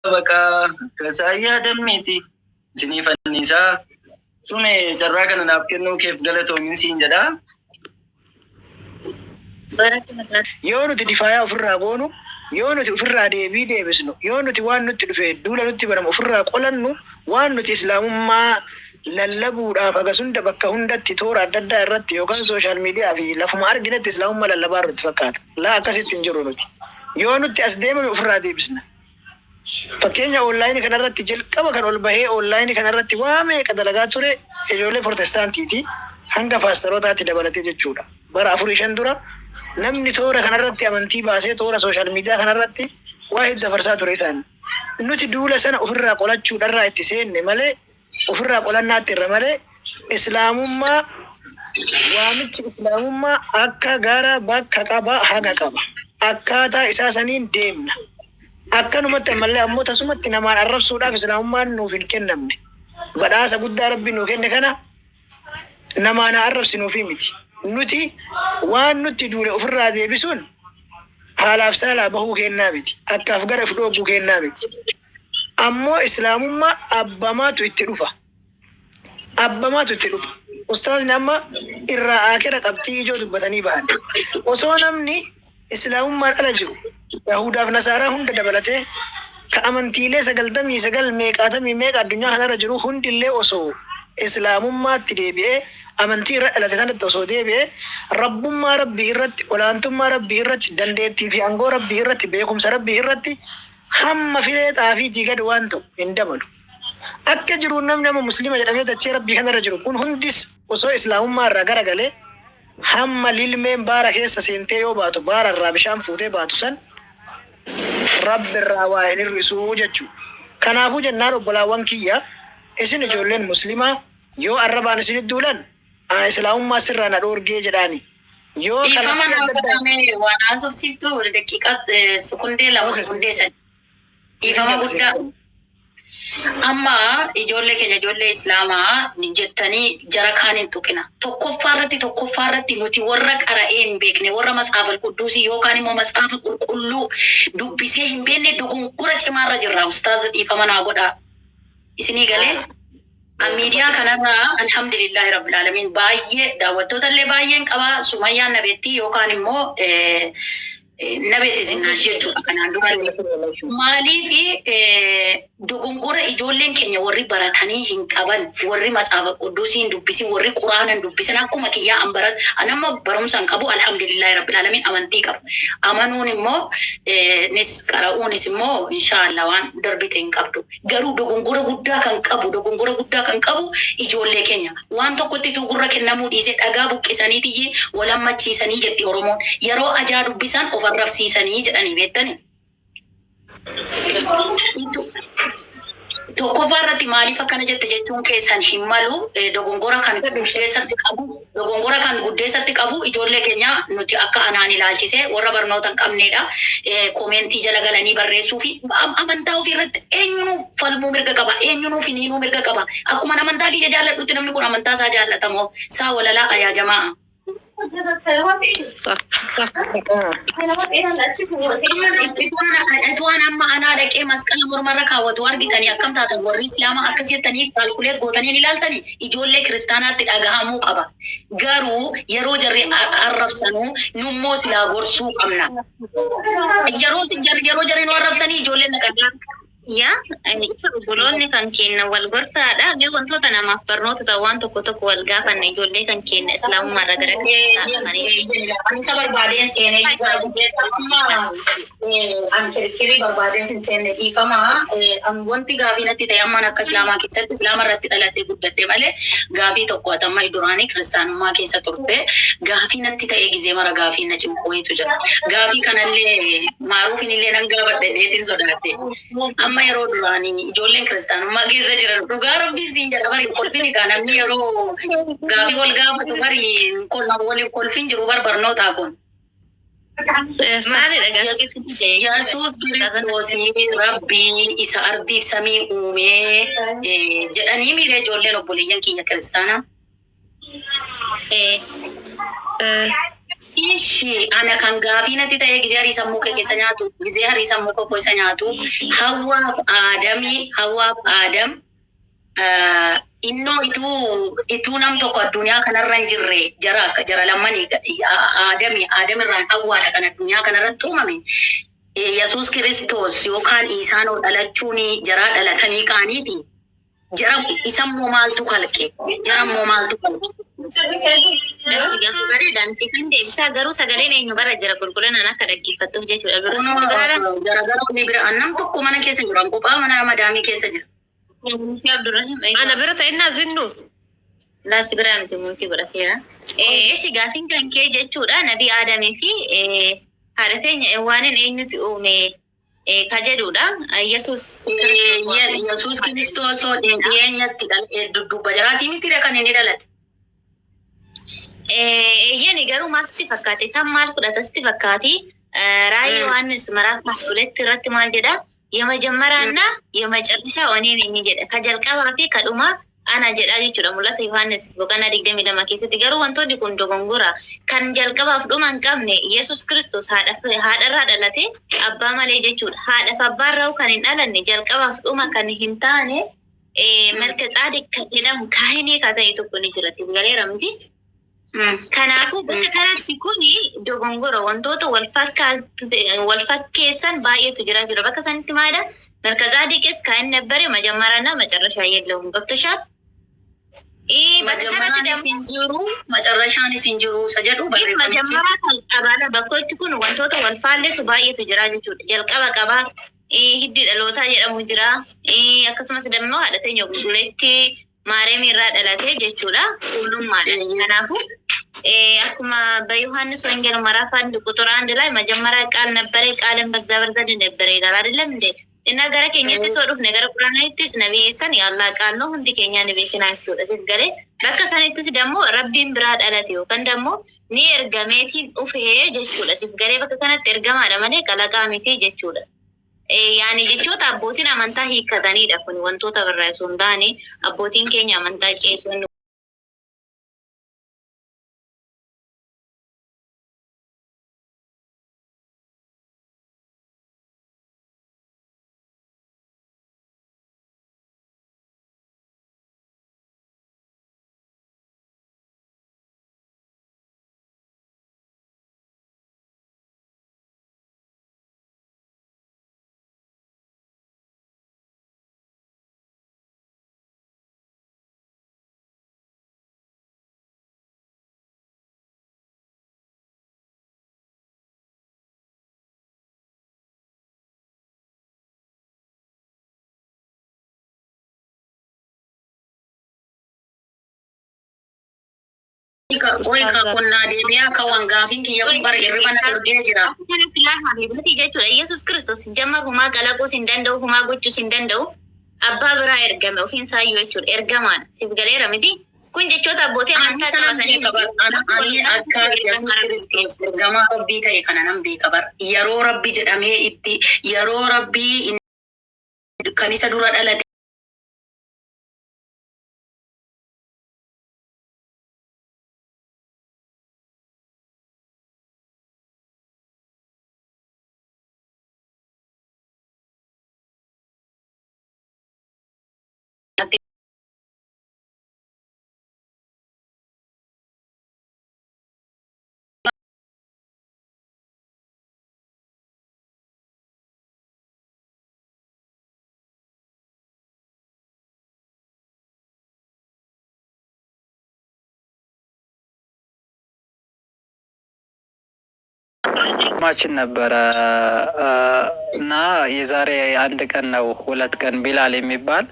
Baqaa akka isaan yaadan miti isinii fannisaa. Sume, carraa kana naaf kennuu keef galatoomin siin jedha. Yoo nuti difaayaa ufirraa goonu, yoo nuti ufirraa deebii deebisnu, yoo nuti waan nutti dhufe duula nutti banamu ufirraa qolannu, waan nuti Islaamummaa lallabuudhaaf hagas hunda bakka hundatti toora adda addaa irratti yookaan social media fi lafuma arginetti Islaamummaa lallabaa jirru itti fakkaata. Laa, akkasitti hin jirru nuti. Yoo nutti as deemame ufirraa deebisna. Fakkeenya, online kanarratti jalqaba kan ol bahee online kanarratti waa meeqa dalagaa ture ijoollee Protestaantiiti, hanga paastarootaatti dabalatee jechuudha. Bara 4-5 dura namni toora kanarratti amantii baasee toora social media kanarratti waa hedduu dabarsaa ture isaan. Nuti duula sana ofirraa qolachuudharraa itti seenne malee, ofirraa qolannaatti irra malee, Islaamummaa, waamichi Islaamummaa akka gara bakka qaba, haga qaba. Akkaataa isaa saniin deemna. Akkanumatti ammallee ammoo tasumatti namaan arrabsuudhaaf Islaamummaan nuuf hin kennamne. Badhaasa guddaa Rabbi nuu kenne kana namaan haa arrabsinuufii miti. Nuti waan nutti duule ofirraa deebisuun haalaaf saalaa bahuu keennaa miti. Akkaaf gara if dhoogguu keennaa miti. Ammoo Islaamummaa abbamaatu itti dhufa. Abbamaatu itti dhufa. Ustaazni amma irraa aakira qabxii ijoo dubbatanii bahan. Osoo namni Islaamummaan ala jiru, Yahudaaf Nasaaraa hunda dabalatee, ka amantiilee 99 meeqaatamii meeqa addunyaa kanarra jiru hundillee osoo Islaamummaatti deebi'ee, amantii irra dhalate sanatti osoo deebi'ee, Rabbummaa Rabbii irratti, olaantummaa Rabbii irratti, dandeettii fi aangoo Rabbii irratti, beekumsa Rabbii irratti hamma firee xaafiitii gad waan ta'u hin dabalu. Akka jiruun namni amma Muslima jedhamee dachee Rabbii kanarra jiru kun hundis osoo Islaamummaa irraa garagalee, hamma lilmeen baara keessa seentee yoo baatu baara irraa bishaan fuutee baatu san Rabbi irraa waa hin hir'isuu jechu. Kanaafuu jennaan, obbolaawwan kiyya, isin ijoolleen Muslimaa yoo arrabaan isinitti duulan, ana Islaamummaa sirraa na dhoorgee jedhaani. Yoo Dhiifama kallattii naa adda addaan godhamee waan haasofsiiftu daqiiqaa sekundee 2, sekundee 3. Dhiifama guddaa. Amma ijoollee keenya, ijoollee Islaamaa jettanii jara kaan hin tuqina. Tokkoffaa irratti nuti warra qara'ee hin beekne, warra Matsaafa Qudduusii yookaan immoo Matsaafa Qulqulluu dubbisee hin beekne, dogongora cimaarra jirra. Ustaaz, dhiifama naa godhaa. Isinii galee? Miidiyaa kanarraa, alhamdulillahi rabbil alamin, baay'ee daawwattoota illee baay'een qaba. Sumayyaan nabeetti yookaan immoo nabeetti Zinnaash jechuudha kanaan durallee. Maaliif dogongora ijoolleen keenya warri baratanii hin qaban, warri Matsaafa Qudduusii hin dubbisin, warri Quraana hin dubbisin, akkuma kiyyaa an barat, an amma barumsa hin qabu, alhamdulillahi rabbil alamin, amantii qabu. Amanuun immoo nis qara'uunis immoo inshaallah waan darbite hin qabdu. Garuu dogongora guddaa kan qabu ijoollee keenya. Waan tokkotti utuu gurra kennamuu dhiisee dhagaa buqqisanii tiyyi wal hammachiisanii jetti Oromoon. Yeroo ajaa dubbisan of arrabsiisanii jedhanii beektani. Tokkoffaa irratti maaliif akkana jette jechuun keessan hin malu. Dogongora kan guddeessatti qabu ijoollee keenya nuti akka anaan ilaalchisee warra barnoota hin qabnedha. Comment jala galanii barreessuu fi amantaa ofii irratti eenyunuu falmuu mirga qaba, eenyunuu finiinuu mirga qaba. Akkuma amantaa kiyya jaalladhutti namni kun amantaa isaa jaallatamoo isaa walalaa ayaajamaa. Waan amma anaa dhaqee masqala mormarra kaawwatu argitanii akkam taatan? Warri Islaamaa akkas jettanii calculate gootanii ni ilaaltanii ijoollee kiristaanaatti dhagahamuu qaba. Garuu yeroo jarri arrabsanuu nummoo silaa gorsuu qabna. Yeroo jarri nu arrabsanii ijoolleen dhaqan. Yaa isa, obboloonni kan keenya wal gorsaadha. Mee wantoota namaaf barnoota ta'u waan tokko tokko wal gaafanna, ijoollee kan keenya Islaamummaa irraa gara kiristaanaa dhufanii. Isa barbaadeen seenee gara guddeessa amma an kirkirii barbaadeen hin seenne, dhiifama. Wanti gaafii natti ta'e, ammaan akka Islaamaa keessatti, Islaama irratti dhaladhee guddadhe malee, gaafii tokko ati amma duraanii kiristaanummaa keessa turte, gaafii natti ta'e gizee mara gaafii na cinqu wayitu jira. Gaafii kanallee maaruufin illee nan gaafadhe dheetiin sodaadhe. Amma yeroo duraanii ijoolleen kiristaanummaa keessa jiran, dhugaa Rabbii siin jedha, bari kolfin egaa namni yeroo gaafii wal gaafatu bari waliif kolfin jiru bar barnootaa kun. Maalidha gaafii ta'e? Yesuus Kiristoos Rabbii isa ardiif samii uumee jedhanii miiree ijoolleen obboleeyyan kiyya kiristaanaa. Ishi ana kan gaafii natti ta'e gizee harii sammuu kee keessa nyaatu, gizee harii sammuu koo keessa nyaatu, Hawwaaf Aadamii, Hawwaaf Aadam, innoo ituu nam tokko addunyaa kanarra hin jirre, jara akka jara lammanii, Aadami, Aadamirraan Hawwaadha kan addunyaa kanarratti uumame. Yesuus Kiristoos yookaan Iisaanoo dhalachuun jaraa dhalatanii kaaniiti. Jara isammoo maaltu kalqe? Jarammoo maaltu kalqe? Eshi, gaafa bareedaan si kan deebisaa, garuu sagaleen eenyu bara jira qulqullinaan akka dhaggeeffattuuf jechuudha. Dura si biraadha. Kunoo garagaroonni bira nam tokko mana keessa jiru, an kophaa mana madaamii keessa jira. Abdurrahim. Ana bira ta'innaa zinnu. Laa, si biraa miti, mute godhateera. Eshi, gaafiin kan kee jechuudha Nabi Aadamii fi haadha teenya waanin eenyuti uume ka jedhudha. Yesuus Kiristoos waan Yesuus Kiristoos dhiyeenyatti dudduuba jaraatii miti kan inni dhalate. Eeyyani, garuu maal sitti fakkaate? Isaan maal fudhata sitti fakkaati? Raayii Yohaannis maraaf 12 irratti maal jedha? የመጀመሪያና የመጨረሻው እኔ ነኝ jedha. Ka jalqabaa fi ka dhumaa ana jedha jechuudha. Mul'ata Yohaannis boqonnaa 22 keessatti garuu wantoonni kun dogongora. Kan jalqabaaf dhuma hin qabne Yesuus Kiristoos haadharraa dhalate abbaa malee jechuudha. Haadhaaf abbaarraa kan hin dhalanne, jalqabaaf dhuma kan hin taane, Malka Tsaadiq kan jedhamu kaahinii ka ta'e tokko ni jira. Galeera miti? Kanaafuu bakka kanatti kuni dogongora, wantoota wal fakkeessan baay'eetu jira jira. Bakka sanitti maalidha? መልከ ጻዲቅስ ካህን ነበረ፣ መጀመሪያና መጨረሻ የለውም። ገብቶሻል? Bakka kanatti Majamaraanis hin jiru, macarrashaanis hin jiru isa jedhu barreeffamichi. Majammara kan qabaadha. Bakkoitti kun wantoota wal faalleessu baay'eetu jira jechuudha. Jalqaba qabaa, hiddi dhalootaa jedhamu jira. Akkasumas immoo haadha teenya qulqulleetti Maariyaam irraa dhalate jechuudha. Fuulummaadha. Kanaafuu akkuma በዮሐንስ ወንጌል ምዕራፍ 1 ቁጥር 1 ላይ መጀመሪያ ቃል ነበረ፣ ቃልም በእግዚአብሔር ዘንድ ነበረ ይላል አይደለም እንዴ? እና gara keenyatti soo dhufne, gara quraanittis Nabi Iisaan የአላህ ቃል ነው, hundi keenya ni beekna jechuudha. Galee bakka sanittis ደግሞ Rabbiin biraa dhalate yookaan ደግሞ ni ergameetiin dhufee jechuudha. Sif galee, bakka kanatti ergamaadha malee kalaqaa miti jechuudha. Yaani jechoota abbootiin amantaa hiikkatanidha kun, wantoota barreessuu hin taane abbootiin keenya amantaa ceesonni Qoy, ka qonnaa deebi'aa ka waan gaafiin kiyya kun bara hirriba na dhorgee jira. Akka kanatti laal habiibati jechuudha. Yesus Kiristoos jammar humaa qalaquus hin danda'u, humaa gochuus hin danda'u. Abbaa biraa ergame ofiin isaayyuu jechuudha. Ergamaadha. Siif galeera miti? Kun jechoota abbootii Ani amantaa sanan qabatanii beeka bar. Ani akka Yesuus Kiristoos ergamaa Rabbii ta'e kana nan beeka bar. Yeroo Rabbi jedhamee itti, yeroo Rabbii kan isa dura dhalate ማችን ነበረ እና የዛሬ አንድ ቀን ነው 2 ቀን ቢላል የሚባል